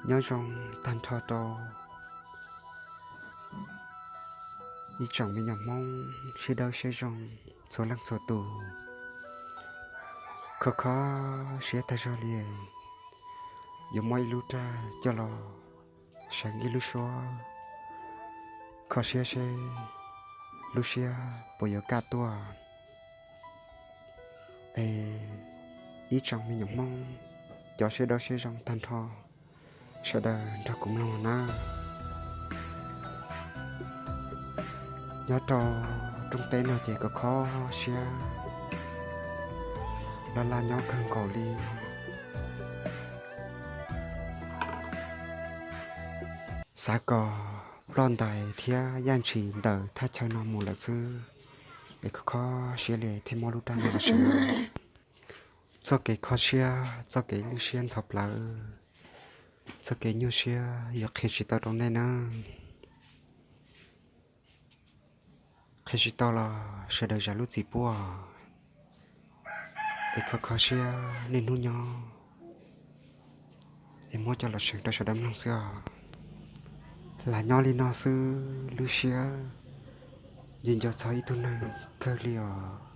Nyob zoo tag nrho rau ib tsoom me nyuam Hmoob siab dawb siab zoo txhua leej txhua tus. Kho kho siab tag zog li, yuav muab ib lub raj coj los seev ib lub suab, kho siab seb lub siab puas yuav kaj tuaj. Es ib tsoom me nyuam Hmoob cov siab dawb siab zoo tag nrho, sawv daws nrog kuv mloog nawb. Nyob rau rooj teb no ces kho kho siab laj laj nyob kawg nkaus li. Xav kom ploj ntais thiab yaj ntshis ntawm thaj chaw no mus lawm xwb, es kho kho siab li thiaj muab lub raj no los seev. Txoj kev kho siab, txoj kev lwj siab ntxhov plawv, txoj kev nyuaj siab yuav qhia tsis tau rau nej nawb. Qhia tsis tau los sawv daws zam lub txim pub, es kho kho siab niaj hnub nyob, es muab coj los seev rau sawv daws mloog xwb os. Lam nyob li no xwb lub siab yeej nco txog ib tug neeg kawg li os.